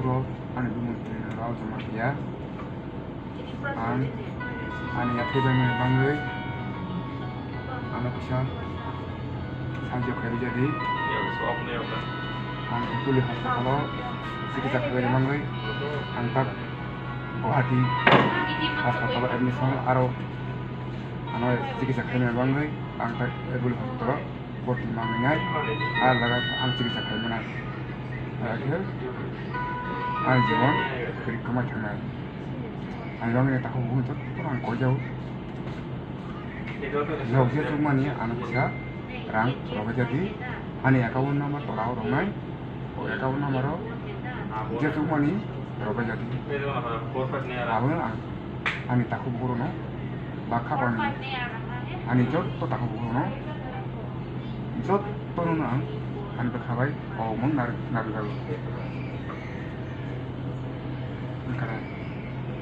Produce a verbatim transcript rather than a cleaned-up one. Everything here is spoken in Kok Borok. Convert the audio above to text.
Ani bumung twi rao joma khe ya. Ang ani yathai bai mani bangwi ano kisa sajyo khairwi jadi. Ang Tuli hospital o chikitsa khairwi mangwi ang tak Guwahati hospital o admission aro ano chikitsa khairwi mangwi ang tak Tuli hospital o boti mangnai, ah, laga ang chikitsa khai manai. Haikhe ang jibon kwrwi kwmai thangnai. Ang bagwi takhuk bukhuk joto ang koi jago. Lok je chukmani ano kisa rang robai jadi, ani account number tola o rwnai. O account number o je chukmani robai jadi. Abo ang ani takhuk bukhuk rokno bakha bangni ani jotto takhuk bukhuk rokno jotto no ang ani bwkha bai kok mung nar nar jago. Wngkha na?